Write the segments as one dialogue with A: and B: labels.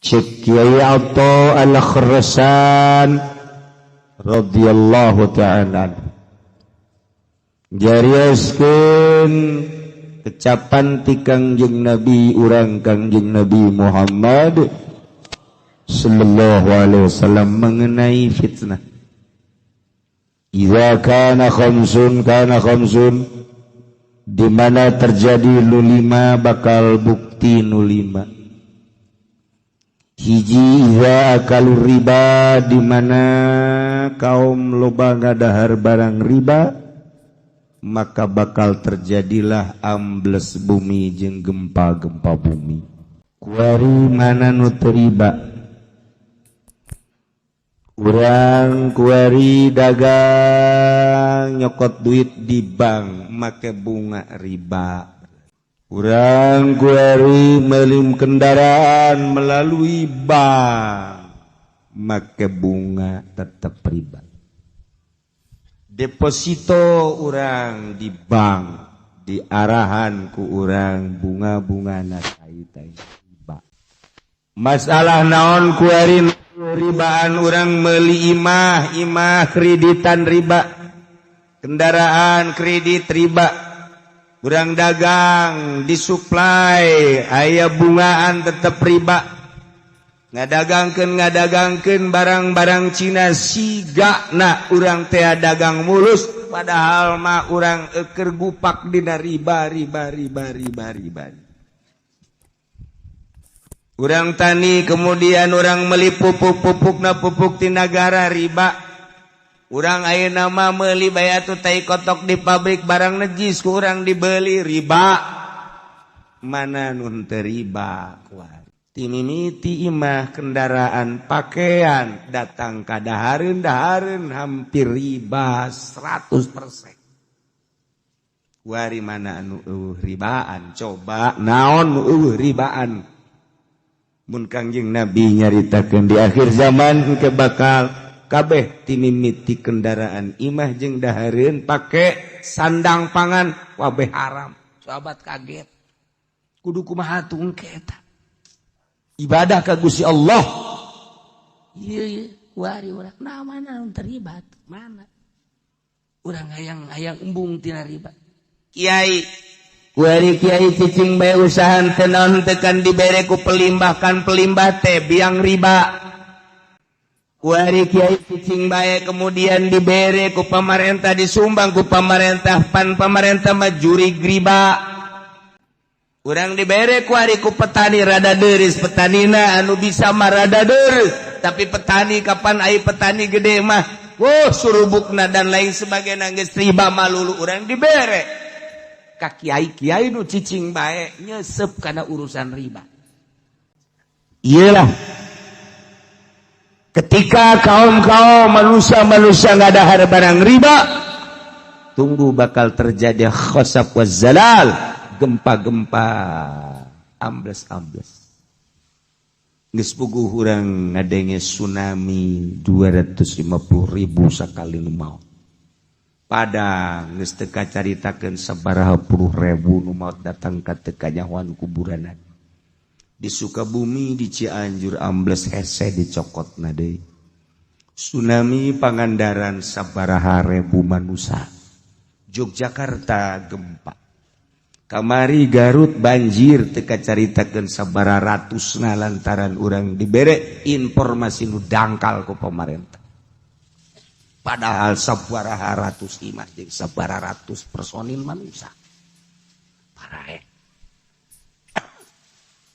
A: Cek Kiai Atha Al-Khurasan radhiyallahu ta'ala jarioskeun kecapan ti Kangjeng Nabi urang, Kangjeng Nabi Muhammad sallallahu alaihi wasallam, mengenai fitnah. Idza kana khamsun kana khamsun, di mana terjadi nu lima bakal bukti nu lima. Hiji, idza akalu riba, di mana kaum loba ngadahar barang riba, maka bakal terjadilah ambles bumi jeung gempa-gempa bumi. Kuari mana nu teu riba? Urang kuari dagang, nyokot duit di bank make bunga riba. Urang kuari meuli kendaraan melalui bank make bunga tetap riba. Deposito urang di bank diarahan ku urang bunga-bunga na riba. Masalah naon kuari ribaan? Urang meli imah, imah kreditan riba, kendaraan kredit riba. Urang dagang disuplai aya bungaan tetap riba. Ngadagangkeun ngadagangkeun barang-barang Cina, siga na urang teh dagang mulus, padahal mah urang eker gupak dina riba, riba, riba, riba, riba. Urang tani, kemudian urang meli pupuk, pupuk na pupuk ti nagara riba. Urang ayeuna mah meuli bayatu tai kotok di pabrik, barang najis ku urang dibeli, riba. Mana nu teu riba? Timimiti imah, kendaraan, pakaian, datang ka dahareun dahareun hampir riba 100%. Wari mana anu euweuh ribaan? Coba, naon nu euweuh ribaan? Mun Kangjeng Nabi nyaritakeun di akhir zaman ke bakal kabeh timimiti kendaraan, imah, jeung dahareun, pake sandang, pangan, kabeh haram. Sahabat kaget, kudu kumaha tuh eta ibadah ka Gusti Allah? Iya, wari urang nah mana terlibat? Mana urang hayang hayang embung tina riba? Kiai kuari, kiai cicing bae, usaha teu naon tekan dibere ku pelimbah, kan pelimbah teh biang riba. Kuari kiai cicing bae, kemudian dibere ku pamarentah, disumbang ku pamarentah, pan pamarentah mah jurig riba. Urang dibere kuari ku petani, rada deris petanina, anu bisa mah rada deris, tapi petani kapan ai petani gede mah, wow, surubukna dan lain sebagainya geus riba malulu. Urang dibere ka kiai, kiai nu cicing bae nyesep karena urusan riba. Iyalah, ketika kaum-kaum manusia-manusia nggak ada barang riba, tunggu, bakal terjadi khosaf waz zalal, gempa-gempa, ambles-ambles. Geus puguh urang ngadenge tsunami 250 ribu sakali nu maot. Padang geus teu kacaritakeun sabaraha puluh ribu nu maot, datang ka teu kanyahoan kuburanan. Di Sukabumi, di Cianjur ambles hese dicokotna deui. Tsunami Pangandaran sabaraha ribu manusia. Yogyakarta gempa. Kamari Garut banjir teu kacaritakeun sabaraha ratusna lantaran urang dibere informasi nu dangkal ku pemerintah. Padahal sabaraha ratus imah jeung sabaraha ratus personil manusia. Paraeh.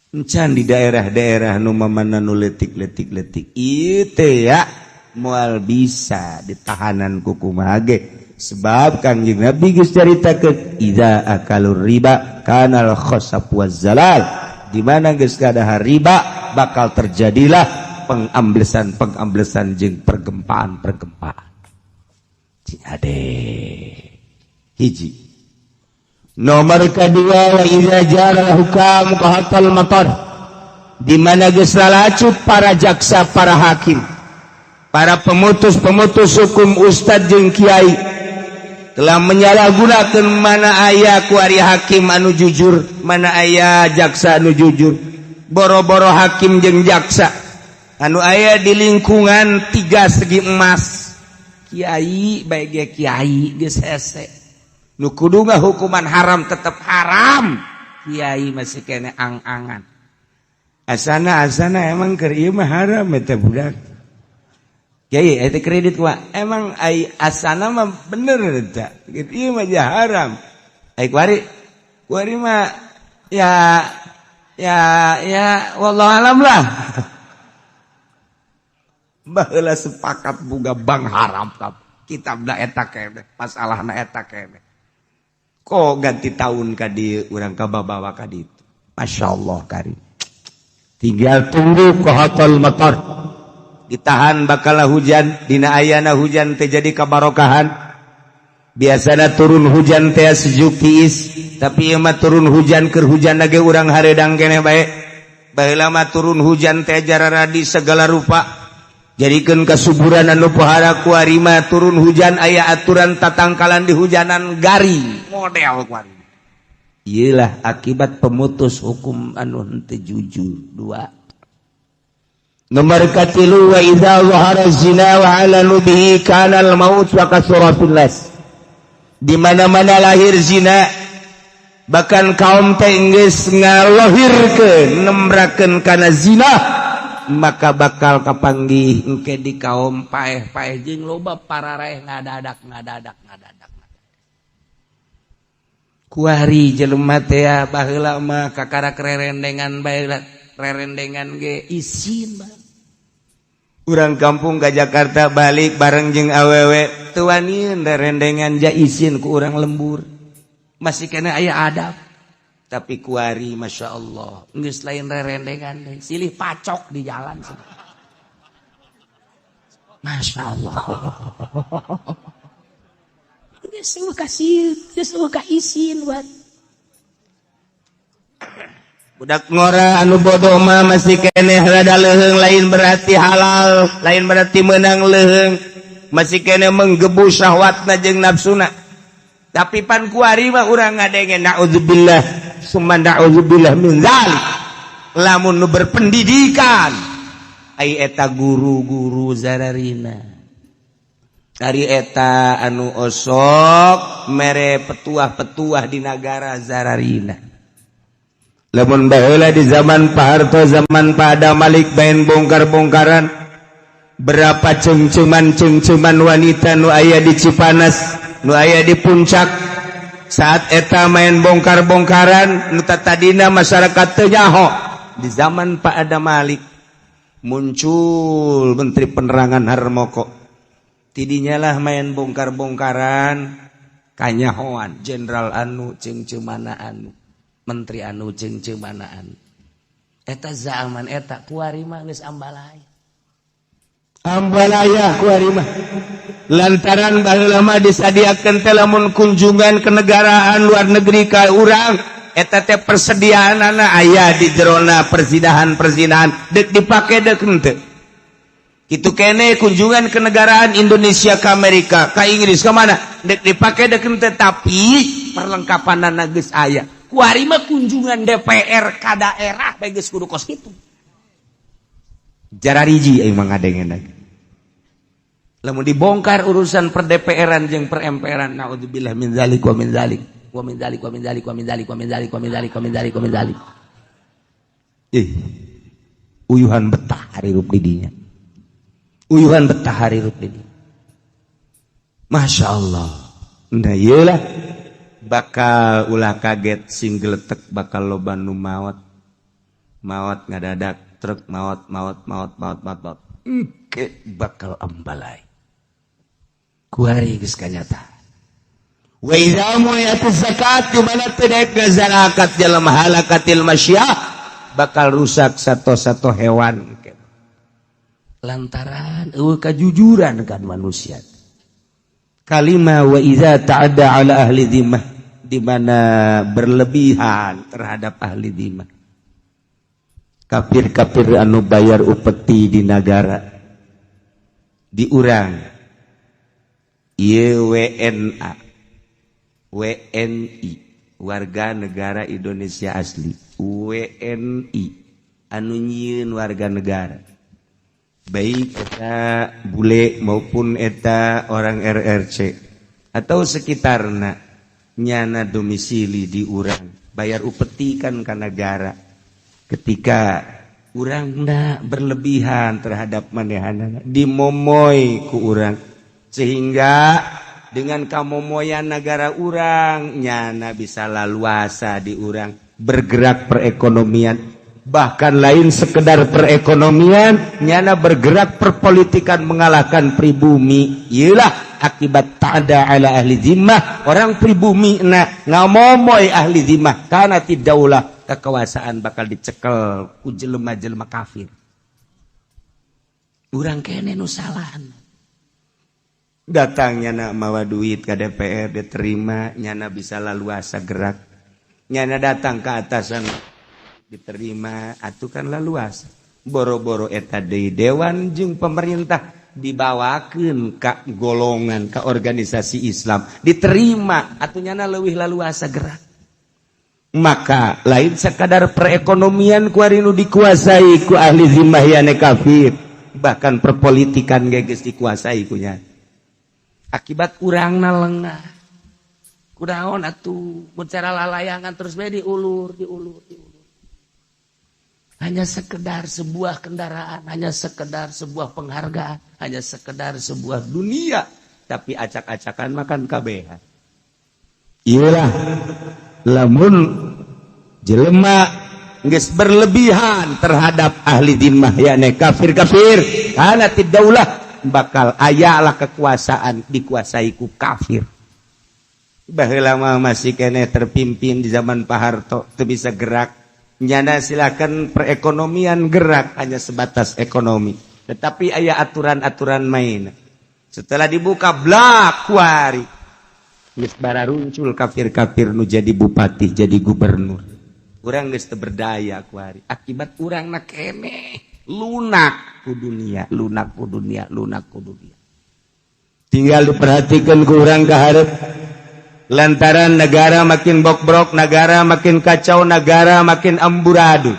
A: Encan di daerah-daerah nu mamana nu letik-letik letik itu ya moal bisa ditahanan ku kumaha ge, sebab Kangjeng Nabi geus caritakeun, idza akalur riba kanal khosaf waz zalal, di mana geus kadahar riba bakal terjadilah pengamblesan pengamblesan jeung pergempaan pergempaan. Cing ade. Hiji. Nomor kedua, wa idza jara hukam qahatal matar, di mana geus lalacut para jaksa, para hakim, para pemutus-pemutus hukum, ustad jeung kiai telah menyalahgunakan. Mana aya kuari hakim anu jujur? Mana aya jaksa anu jujur? Boro-boro hakim jeung jaksa anu aya di lingkungan tiga segi emas, kiai baik ge, kiai geus hese nu kudu hukuman haram tetap haram, kiai masih kene ang-angan. Asana asana emang keur ieu mah haram eta budak. Kiai eta kredit kumaha emang ai asana mah bener eta gitu, ieu mah haram. Ai kuari kuari mah ya ya ya, wallahu alam lah. Baheula sepakat boga bank haram, kitabna eta kene, masalahna eta kene. Kok ganti tahun ka dieu urang kababawa ka ditu. Masya Allah karim. Tinggal tunggu qahthoh mathar, ditahan bakal hujan. Dina ayana hujan teh jadi kabarokahan. Biasanya turun hujan teh sejuk tiis, tapi ieu mah turun hujan keur hujan lagi urang haredang keneh bae. Baheula mah turun hujan teh jararadi segala rupa, jadikeun kasuburan anu pohara. Kuari mah turun hujan aya aturan tatangkalan di hujanan, garing model kuari. Iyalah akibat pemutus hukum anu henteu jujur. Dua, nomor katilu, wa idza zahara zina wa alanu bihi kana al maut wa kasura fil nas. Di mana-mana lahir zina, bahkan kaum teh geus ngalohirkeun nembrakeun kana zina, maka bakal kapanggih engke di kaum paeh-paeh jeung loba pararaeh ngadadak ngadadak ngadadak. Kuari jelema teh baheula mah kakara rerendengan bae, rerendengan ge isin bae. Urang kampung ke Jakarta balik bareng jeung awewe teu wanian rerendengan, ja isin ku urang lembur, masih kena aya adab. Tapi kuari Masya Allah geus lain rerendengan deui, silih pacok di jalan. Masya Allah. Geus kasih, geus ka isin buat budak ngora. Anu bodoh mah masih keneh rada leuheung, lain berarti halal, lain berarti menang leuheung, masih keneh menggebu syahwatna jeung nafsuna. Tapi pan kuari mah urang ngadenge, naudzubillah summa naudzubillah min dzalik, lamun nu berpendidikan ai eta guru-guru zararina dari eta anu osok mere petuah-petuah di nagara zararina. Lamun baheula di zaman Pak Harto, zaman Pak Adam Malik, main bongkar-bongkaran, berapa cengceman-cengceman wanita nu aya di Cipanas, nu aya di Puncak. Saat eta main bongkar-bongkaran, nu tadina masyarakat teu nyaho. Di zaman Pak Adam Malik muncul Menteri Penerangan Harmoko, tidinya lah main bongkar-bongkaran kanyahoan jenderal anu cengcemana anu, menteri anu cengcemana anu. Eta zaman eta. Kuari mah geus ambalaya ambalaya kuari mah, lantaran baheula mah disadiakeun teh lamun kunjungan kenegaraan luar negeri ka urang eta teh persediaanana aya di jerona perzinahan-perzinahan, dek dipake dek henteu. Itu kene kunjungan kenegaraan Indonesia ke Amerika, ke Inggris, ke mana, dek dipake dek henteu, tapi perlengkapan geus aya. Kuari mah kunjungan DPR ka daerah bae geus kudu kos kitu. Jarariji aing mah ngadengen lagi lamun dibongkar urusan per DPR-an jeung per MPR-an. Naudzubillah min zalik wa min zalik wa min zalik wa min zalik wa min zalik wa min zalik wa min zalik wa min zalik wa min zalik. Ih, uyuhan betah hirup di dinya, uyuhan betah hirup di dinya. Masya Allah. Nah, iyalah bakal ulah kaget sing geletek, bakal loba nu maot maot ngadadak truk maot maot maot maot maot maot. Engke bakal ambalai kuari geus kanyata. Wa idza mu'iyatu zakat, di mana teu daek zakat jelema, halakatil masyah, bakal rusak satu-satu hewan lantaran eueuh kajujuran kan manusia. Kalima, wa idza ta'adda ala ahli dhimmah, di mana berlebihan terhadap ahli dhimmah, kafir-kafir anu bayar upeti di negara di urang ieu, WNA, WNI, warga negara Indonesia asli, WNI. Anu nyieun warga negara, baik eta bule maupun eta orang RRC atau sekitarna, nyana domisili di urang, bayar upeti kan ka negara. Ketika urang berlebihan terhadap manehana, dimomoy ku urang, sehingga dengan kamomoyan negara urang, nyana bisa laluasa di urang bergerak perekonomian. Bahkan lain sekedar perekonomian, nyana bergerak perpolitikan, mengalahkan pribumi. Iyalah akibat ta'adda ala ahli zimmah. Orang pribumi na ngamomoy ahli zimmah, karena tidaulah kekuasaan bakal dicekel ku jelema-jelema kafir. Urang kene nu salah. Datang nyana mawa duit ke DPR, diterima, nyana bisa laluasa gerak. Nyana datang ke atasan, diterima atuh kan laluas. Boro-boro eta deui, dewan jeung pemerintah dibawakeun ka golongan, ka organisasi Islam, diterima atuh, nyana leuwih laluasa gerak. Maka lain sekadar perekonomian kuari nu dikuasai ku ahli zimmah, yane kafir, bahkan perpolitikan ge geus dikuasai kunya akibat urangna lengah. Kunaon atuh mun cara lalayangan terus bae diulur, diulur, diulur? Hanya sekedar sebuah kendaraan, hanya sekedar sebuah penghargaan, hanya sekedar sebuah dunia, tapi acak-acakan makan kabehan. Iyalah, lamun jelema geus berlebihan terhadap ahli dhimmah, yakni kafir-kafir, karena tidaulah bakal ayalah kekuasaan dikuasai ku kafir. Baheula mah masih kene terpimpin di zaman Pak Harto, teu bisa gerak nyana. Silakan perekonomian gerak hanya sebatas ekonomi, tetapi aya aturan-aturan main. Setelah dibuka blak kuari geus bararuncul kafir-kafir nu jadi bupati, jadi gubernur. Urang geus teu berdaya kuari akibat urangna kene lunak ku dunia, lunak ku dunia, lunak ku dunia. Tinggal diperhatikan ku urang ka hareup, lantaran negara makin bokbrok, negara makin kacau, negara makin amburadul.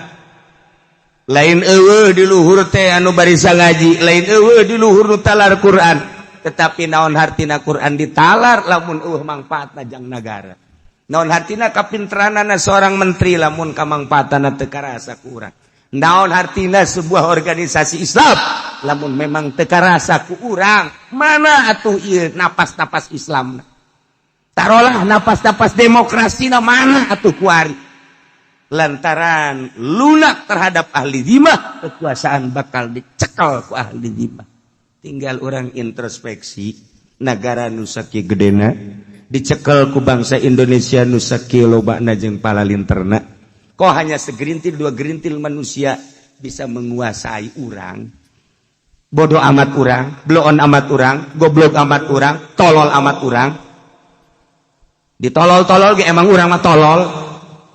A: Lain eueuh di luhur teh anu barisa ngaji, lain eueuh di luhur nu talar Quran, tetapi naon hartina Quran ditalar lamun eueuh mangfaatna jang nagara? Naon hartina kapinteranana seorang menteri lamun kamangfaatana teu karasa ku urang? Naon hartina sebuah organisasi Islam lamun memang teu karasa ku urang? Mana atuh ieu napas-napas Islam? Taruhlah napas-napas demokrasi na mana atuh kuari? Lantaran lunak terhadap ahli zimah, kekuasaan bakal dicekel ku ahli zimah. Tinggal orang introspeksi, negara nu sakieu gedena dicekel ku bangsa Indonesia nu sakieu lobana jeung palalinterna. Kok hanya segerintil dua gerintil manusia bisa menguasai urang? Bodoh amat urang, bloon amat urang, goblok amat urang, tolol amat urang. Ditolol-tolol ge emang urang mah tolol,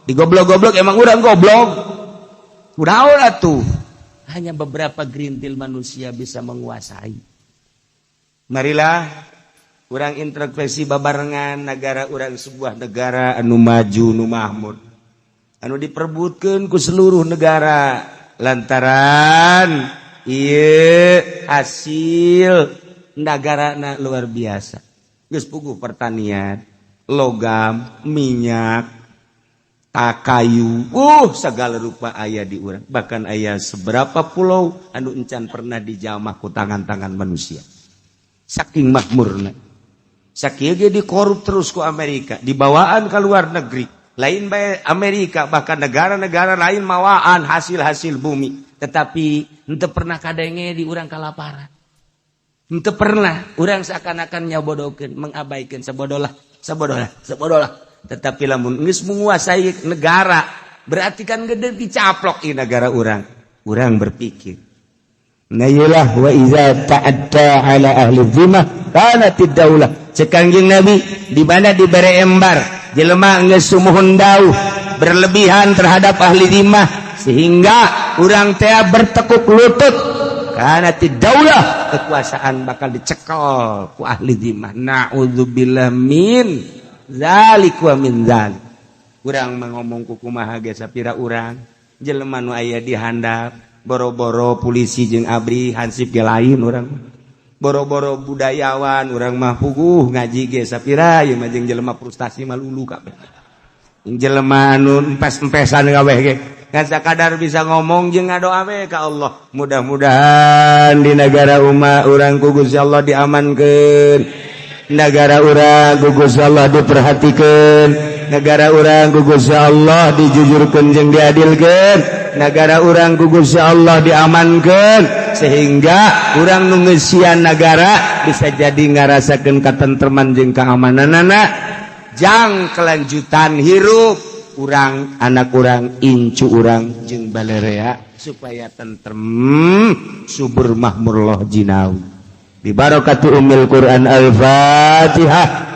A: digoblok-goblok emang urang goblok. Udah tuh hanya beberapa gerintil manusia bisa menguasai. Marilah urang introspeksi babarengan. Negara urang sebuah negara anu maju, nu makmur, anu diperbutkan ku seluruh negara lantaran iya hasil negara luar biasa. Geus puguh pertanian, logam, minyak, tak kayu, segala rupa aya di urang. Bahkan aya seberapa pulau anu encan pernah dijamah ku tangan-tangan manusia, saking makmurna. Sakieu ge dikorup terus ku Amerika, dibawaan ke luar negeri. Lain bae Amerika, bahkan negara-negara lain mawaan hasil-hasil bumi, tetapi henteu pernah kadenge di urang kalaparan. Henteu pernah. Urang seakan-akan nyabodokeun, mengabaikan, sabodolah, sabodolah, sabodolah. Tetapi lamun geus menguasai negara, berarti kan gede dicaplok di negara urang. Urang berpikir. Nah, iyalah, wa iza ta'adda ala ahli zimmah kanatid daulah. Cek Kangjeng Nabi, di mana dibere embar jelema geus sumuhun dauh berlebihan terhadap ahli zimmah sehingga urang teh bertekuk lutut, kanatid daulah, kekuasaan bakal dicekel ku ahli zimmah. Na'udzubillah min zalik wa min zalik. Urang mah ngomong ku kumaha ge sapira urang. Jelema nu aya di handap, boro-boro polisi jeung ABRI, hansip ge lain urang. Boro-boro budayawan, urang mah puguh ngaji ge sapira ieu mah, jeung jelema frustasi mah lulu kabeh. Jelema anu empes-empesan kabeh ge ngan sakadar bisa ngomong jeung ngadoa we ka Allah. Mudah-mudahan di negara umat urang ku Gusti Allah diamankeun, negara urang ku Gusti Allah diperhatikeun, negara urang ku Gusti Allah dijujurkeun jeung diadilkeun, negara urang ku Gusti Allah diamankeun, sehingga urang nu ngeusian negara bisa jadi ngarasakeun katentreman jeung keamananana jang kelanjutan hirup urang, anak urang, incu urang jeung balerea, supaya tentrem, subur, makmur, loh jinawi. Bi barakati ummil Quran. Al-Fatihah.